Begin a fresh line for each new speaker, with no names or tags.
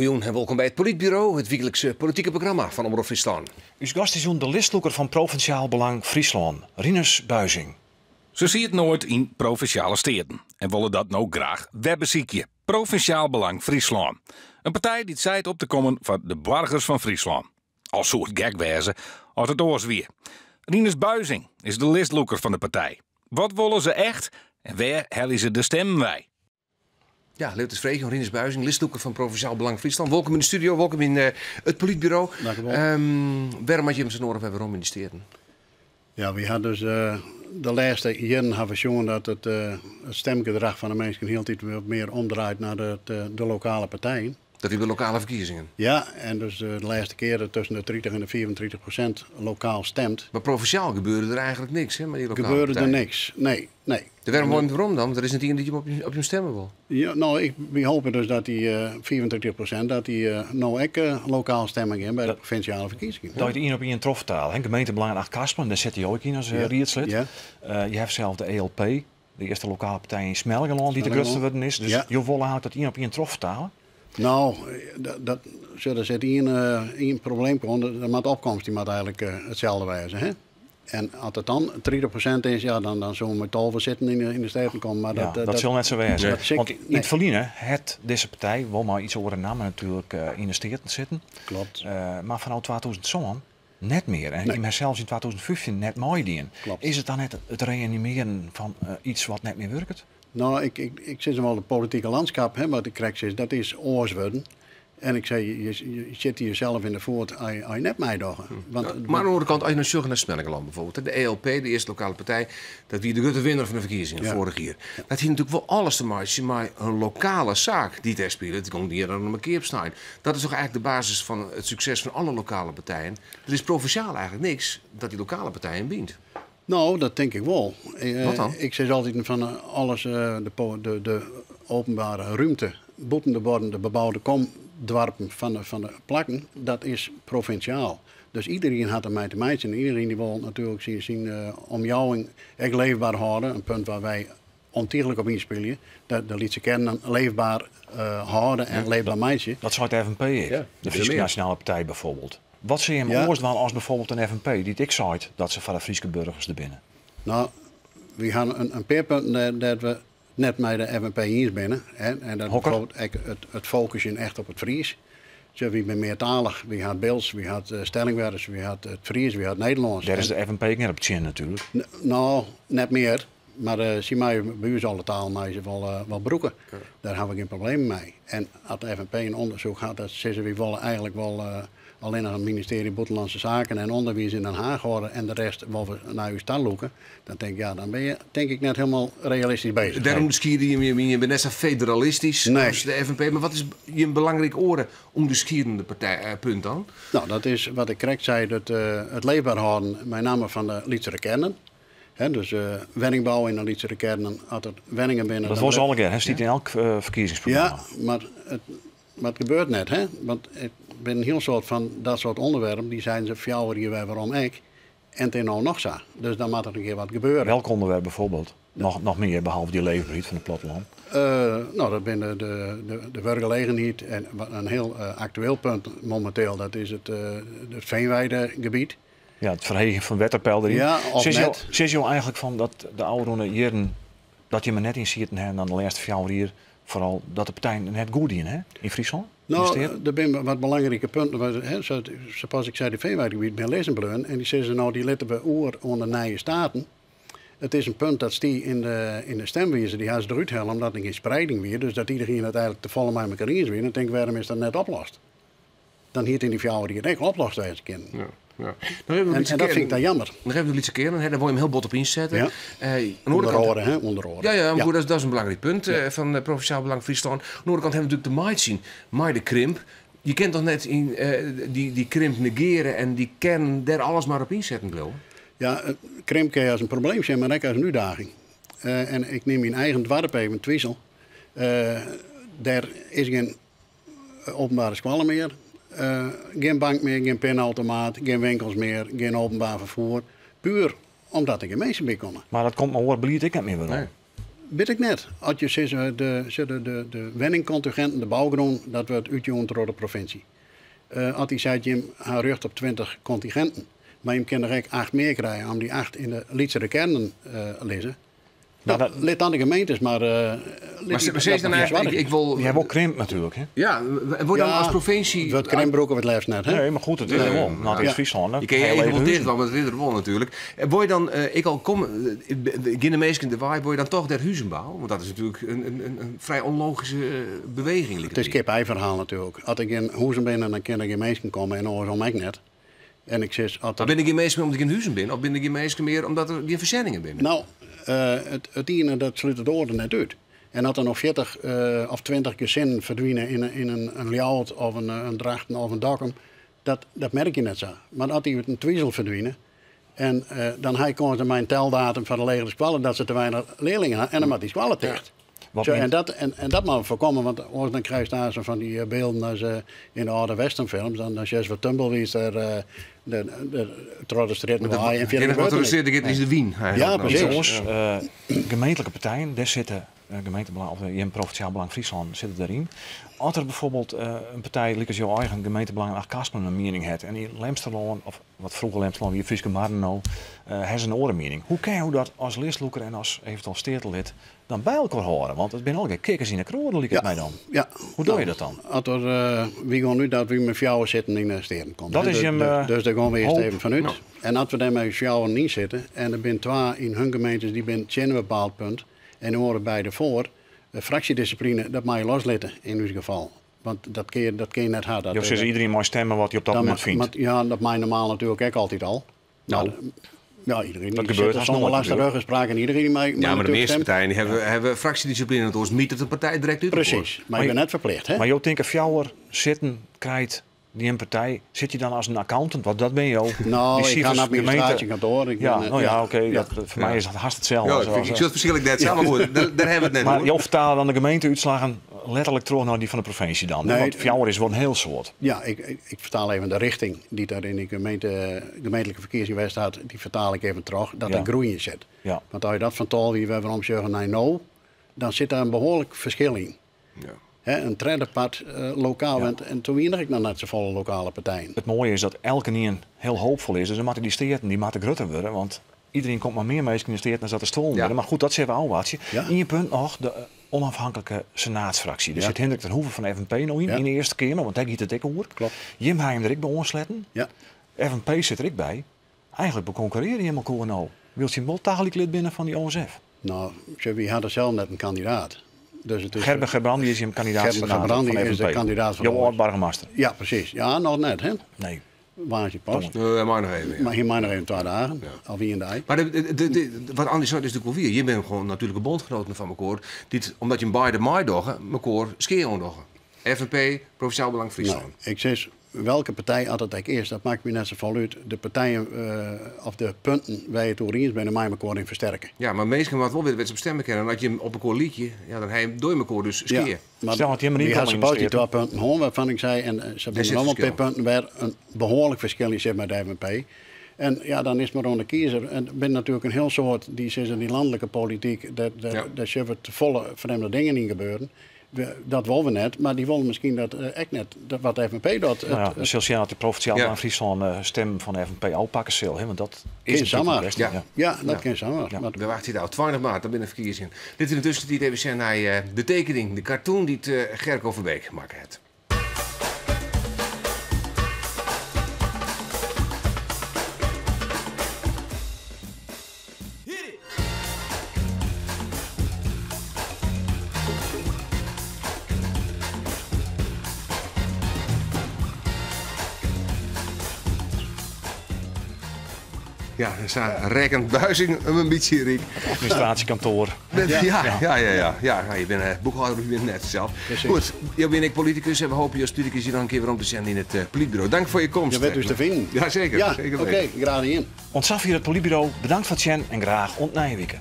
Goejûn en wolkom by it Polytburo, it wyklikse politike programma fan Omrop Fryslân.
Us gast is jûn de listlûker fan Provinsjaal Belang Fryslân, Rinus Buizing.
Se sieten oait yn Provinsjale Steaten en wolle dat no graach wer besykje. Provinsjaal Belang Fryslân. In partij dy't seit op te kommen foar de boargers fan Fryslân. Al soe it gek wêze as it oars wie. Rinus Buizing is de listlûker fan de partij. Wat wolle se echt en wêr helje se de stimmen wei?
Ja, leuk te spreken. Rinus Buizing, listlûker fan Provinsjaal Belang Fryslân. Wolkom yn de studio, wolkom yn it Polytburo.
Dank u wol.
Wêrom moat jim sa noadich wer werom yn de Steaten?
Ja, wy ha dus de lêste jierren hawwe we sjoen dat it stimgedrach fan de minsken hieltyd wat mear omdraait nei de lokale partijen.
Dat wie by lokale ferkiezingen?
Ja, en dus de lêste kear dat tusken de 30 en de 35% lokaal stemt.
Mar provinsjaal gebeurde der eigentlik niks, hè, mei dy lokale
Gebeurde der
partijen?
niks, nee, nee.
Dus wêrom wolle jim werom dan? Want der is net ien dy't jim op jim stimme wol.
Ja, no, wy hoopje dus dat dy 35% dat dy no ek lokaal stimme gean by de provinsjale ferkiezingen.
Dat ien op ien trochfertale, hè? Gemeentebelangen Achtkarspelen, dêr sitte jo ek yn as riedslid. Je hawwe sels de ELP, de earste lokale partij yn Smellingerlân dy't de grutste wurden is. Dus jo wolle eigentlik dat ien op ien trochfertale?
No, dat, sjoch, der sit ien probleem oan. Der moat opkomst, dy moat eigentlik itselde wêze. Hè? En as it dan 30% is, ja, dan soene we mei 12 sitten yn de Steaten komme. Mar
Ja, dat sil net sa wêze.
dat sil
Want yn
nee.
it ferline hat dizze partij wol mei iets oare namme natuerlik yn de Steaten sitten.
Klopt.
Mar fanôf 2007 net mear. En
Nee.
jim ha sels yn 2015 net meidien.
Klopt.
Is it dan net it reanimearjen fan iets wat net mear wurket?
No, ik sis wol, it politike lânskip, hè, wat ik krekt sis, dat is oars wurden. En ik sei, je sjitte jesels yn de foet as je net meidogge. Want
Ja, mar oan de oare kant, as je no sjogge nei Smellingerlân bijvoorbeeld, de ELP, de earste lokale partij, dat wie de grutte winner fan de ferkiezingen foarich jier. Dat hie natuerlik wol alles te meitsjen mei in lokale saak dy't dêr spile. It gong hjir dan om in keapsnein. Dat is toch eigentlik de basis fan it sukses fan alle lokale partijen. Der is provinsjaal eigentlik niks dat dy lokale partijen bynt.
No, dat tink ik wol.
Wat dan?
Ik sis altyd fan alles, de openbare rúmte bûten de buorren, de beboude komdoarpen fan de plakken, dat is provinsjaal. Dus iedereen hat dermei te meitsjen. Iedereen dy wol natuerlik syn omjouwing ek leefber hâlde. In punt wêr't wy ûntichlik op ynspylje. Dat de lytse kearnen leefber hâlde en leefber meitsje.
Dat seit de FNP ek,
Ja,
de
dat
Fryske
is
Nasjonale Partij bijvoorbeeld. Wat sil jim oars dwaan as bijvoorbeeld in FNP, dy't ek seit dat se foar de Fryske burgers der binne?
No, wy hawwe in pear punten dêr't we net mei de FNP iens binne. Hè, en dat
Hokker?
bijvoorbeeld ek it fokusjen echt op it Fries. Sjoch, wy binne meartalich. Wy ha Bilts, wy ha Stellingwerfs, wy ha it Fries, wy ha it Nederlânsk.
Dêr is de FNP ek net op tsjin natuerlik.
No, net mear. Mar sy meie by ús alle talen meie se wol brûke. Dêr hawwe we gjin problemen mei. En as de FNP in ûndersyk hat, dat sizze wy wolle eigentlik wol allinnich it ministerie Bûtenlânske Saken en Underwiis yn Den Haag hâlde en de rest wolle we nei ús ta lûke, dan tink ik, ja, dan binne je tink ik net hielendal realistysk beuzich.
Dêrom ûnderskiede jim jim, jim binne net sa federalistysk
Nee.
as de FNP, mar wat is jim belangryk oare ûnderskiedende punt dan?
No, dat is wat ik krekt sei, dat it leefber hâlden, mei namme fan de lytsere kearnen. Hè, dus wenningbou yn de lytsere kearnen, as der wenningen binne,
Dat
dan
wol se allegear, hè? Stiet yn elk ferkiezingsprogramma.
Ja, mar it gebeurt net, hè? Want it binne in hiel soad fan dat soart ûnderwerpen, dy seinen se 4 jier wer werom ek. En it is no noch sa. Dus dan moat der in kear wat gebeure.
Welk ûnderwerp bijvoorbeeld? Noch mear, behalve dy leefberheid fan it plattelân?
No, dat binne de wurkgelegenheid en wat in hiel aktueel punt mominteel, dat is it feanweidegebiet.
Ja, it ferheegjen fan wetterpeil deryn.
Ja, of net.
Sizze jo eigentlik fan dat de ôfrûne jierren dat jimme net yn sieten ha en dan de lêste 4 jier foaral dat de partijen net goed dien ha yn Fryslân?
No,
Yn de steaten?
der binne wat belangrike punten. Hè, sapas ik sei, de feanweidegebiet binne lizzen bleaun en dy sizze no, dy litte we oer oan de nije staten. It is in punt dat stie yn de stemwizer, dy ha se derút helle omdat der gjin spreiding wie, dus dat iedereen it eigentlik te folle mei elkoar iens wie. Dan tink ik, wêrom is dat net oplost? Dan hie it yn dy 4 jier ek oplost wêze kinnen.
Ja, ja. Noch even
En
lytse
dat fyn ik
kearnen.
dan jammer.
Noch even de lytse kearnen, hè, dêr wol je him hiel bot op ynsetten.
Ja.
Oan de oare
Onder
kant
oare, hè, onder oare.
Ja, ja, maar
Ja.
goed, dat is in belangryk punt, fan Provinsjaal Belang Fryslân. Oan de oare kant hawwe we natuerlik te meitsjen mei de krimp. Je kinne toch net yn dy krimp negeare en dy kearnen dêr alles mar op ynsetten bliuwe?
Ja, krimp kin je as in probleem sjen, mar ek as in útdaging. En ik nim myn eigen doarp even, Twizel. Dêr is gjin openbare skoalle mear, gjin bank mear, gjin pinautomaat, gjin winkels mear, gjin openbaar ferfier. Puer omdat der gjin minsken by komme.
Mar dat komt mei oar belied ek net mear werom.
Nee.
Wit ik net. As je sizze de, de, de, de wenningkontingenten, de bougrûn, dat wurdt útjûn troch de provinsje. As dy seit jim ha rjocht op 20 kontingenten, mar jim kinne der ek 8 mear krije om dy 8 yn de lytsere kearnen lizze. Nou, lit dan de gemeentes mar.
Maar ze dan eigenlijk, ik wil.
Je hebt ook krimp natuurlijk, hè?
Ja, en wordt dan als provincie.
Wordt krimp broeken het liefst net, hè?
Nee, maar goed, het is er wel. Nou, het is Friesland.
Je kan je even wel dicht, want het is er wel natuurlijk. En word je dan, ik al kom, in de meesten de waai, word je dan toch der huizen bouwen? Want dat is natuurlijk een vrij onlogische beweging.
Het is kip-ei verhaal natuurlijk. Als ik in huizen ben, dan kan ik in meesten komen en andersom ook net. En ik zeg,
maar ben ik geen meesten omdat ik in huizen ben? Of ben ik geen meesten meer omdat er geen verzendingen zijn?
Nou, het ene dat sluit het orde net uit. En dat er nog 40 of 20 gezinnen verdwijnen in een Ljouwert of een Drachten of een Dokkum, dat merk je net zo. Maar als die uit een Twizel verdwijnen, en dan hij komt ze mijn teldatum van de legere squallen dat ze te weinig leerlingen hebben en dan moet die squallen dicht.
Ja.
Zo, en dat moet voorkomen, want anders dan krijg je daar zo van die beelden als in de oude westernfilms. Dan als je wat tumbleweeds daar de trottenstritten en
verder. Wat er zit, is de Wien.
Ja, precies.
Jongens, gemeentelijke partijen, daar zitten gemeentebelang of in Provinciaal Belang Friesland zitten daarin. Als er bijvoorbeeld een partij, zoals jouw eigen gemeentebelang Achtkarspelen, een mening heeft en in Lemsterland, of wat vroeger Lemsterland, hier Fryske Marren nou, heeft een orenmening. Hoe kan je dat als listloeker en als eventueel steertelid dan bij elkaar horen? Want het zijn al geen kikkers in de kroon, lijkt het mij dan.
Ja.
Hoe doe je dat dan?
Als er, wie gaan nu dat we met jou zitten in de steden komen.
Dat is je
dus daar gaan we eerst
hoop.
even vanuit.
Nou.
En als we daar met jou niet zitten, en er zijn twee in hun gemeentes die zijn een bepaald punt, en dan horen beide voor. Fractiediscipline, dat mag je loslaten in uw geval. Want dat kun je net hard.
Dus is iedereen mooi stemmen wat hij op dat moment vindt?
Maar, ja, dat mag je normaal natuurlijk ook altijd al.
Nou,
ja, iedereen.
Dat gebeurt als
zonder last ruggespraak en iedereen die mij.
Ja, maar de meeste partijen die hebben fractiediscipline en het is niet dat de partij direct uit.
Precies, maar je bent net verplicht, hè?
Maar joh, Tinker Fjouwer zitten krijgt die een partij, zit je dan als een accountant? Want dat ben je ook.
Nou, ik ga naar het administratiekantoor.
Ja, nou ja, oké. Okay, ja. Voor mij is dat hartstikke hetzelfde.
Ja, ik zit verschillend net samen goed. Daar hebben we het net
Maar
over.
jou vertalen dan de gemeenteuitslagen letterlijk terug naar die van de provincie dan?
Nee,
want Fjouwer is wel een heel soort.
Ja, ik vertaal even de richting die daar in de gemeentelijke verkiezingswet staat. Die vertaal ik even terug, dat er groei in zit.
Ja.
Want als je dat van tal wie we waarom zeggen naar nou, dan zit daar een behoorlijk verschil in.
Ja.
He, een derde part lokaal.
Ja.
En toen wien ik nog net zo volle lokale partijen.
Het mooie is dat elke een heel hoopvol is. Dus dan moeten die steden die moeten groter worden. Want iedereen komt maar meer mee in de steden dan dat er stolen worden. Maar goed, dat zeggen we al wat.
Ja.
In je punt nog de onafhankelijke senaatsfractie. Er zit Hendrik ten Hoeve van de FNP nog in de Eerste Kamer. Want daar giet het ik hoor.
Klopt.
Jim Heim er ik bij ons letten.
Ja.
FNP zit er ik bij. Eigenlijk beconcurreren je elkaar nou. Wilt je wel dagelijks lid binnen van die OSF?
Nou, wie hadden zelf net een kandidaat. Dus het is
Gerben Gerbrandy is een kandidaat
Gerben Gerbrandy is de kandidaat van
Jouw burgemeester.
Ja, precies. Ja, nog net, hè?
Nee.
Waar is je pas?
Maar nog even. Ja.
Maar hier maar nog even 2 dagen.
Ja.
Al wie in de ei.
Maar wat Andy zei is natuurlijk wel weer. Je bent gewoon natuurlijk een bondgenoot van elkaar. Dit, omdat je een beide maaidogen, elkaar skeer FNP, Provinciaal Belang Friesland.
Nou, ik zeg, welke partij had het eigenlijk eerst? Dat maakt me net zo vol uit. De partijen of de punten waar je het over eens bent, mij elkaar in versterken.
Ja, maar meestal wat wel weer op stemmen kennen. En als je hem op elkaar liedje, ja, dan hij hem door elkaar dus skeer.
Ja, maar
stel dat je hem niet
die had die 2 punten hoor, waarvan ik zei, en ze hebben nog een paar punten waar een behoorlijk verschil in zit met de FNP. En ja, dan is maar aan de kiezer. En er ben natuurlijk een heel soort die zit in die landelijke politiek, daar zullen te volle vreemde dingen in gebeuren. Dat willen we net, maar die willen misschien dat echt net, dat wat de FNP dat.
Nou ja, zelfs ja, de provinciaal aan Friesland stem van de FNP al pakken zal, hè, want dat is
zomaar. Ja. Ja, dat kan zomaar.
Ja.
Maar
we wachten hier al 20 maart, dan binnen verkiezingen. Dit is intussen die even zijn naar de tekening, de cartoon die het Gerco Verbeek gemaakt heeft. Ja, daar staat rekkend buizing een beetje, Riek.
Het administratiekantoor.
Ja. Ja, je bent boekhouder, je bent net zelf.
Precies.
Goed, jij bent ik politicus en we hopen je als politicus hier nog een keer weer om te zenden in het politbureau. Dank voor je komst.
Je bent dus te vinden.
Ja, zeker.
Ja,
zeker
oké, graag in.
Ontzag hier het politbureau. Bedankt voor het zien en graag ontnijwieken.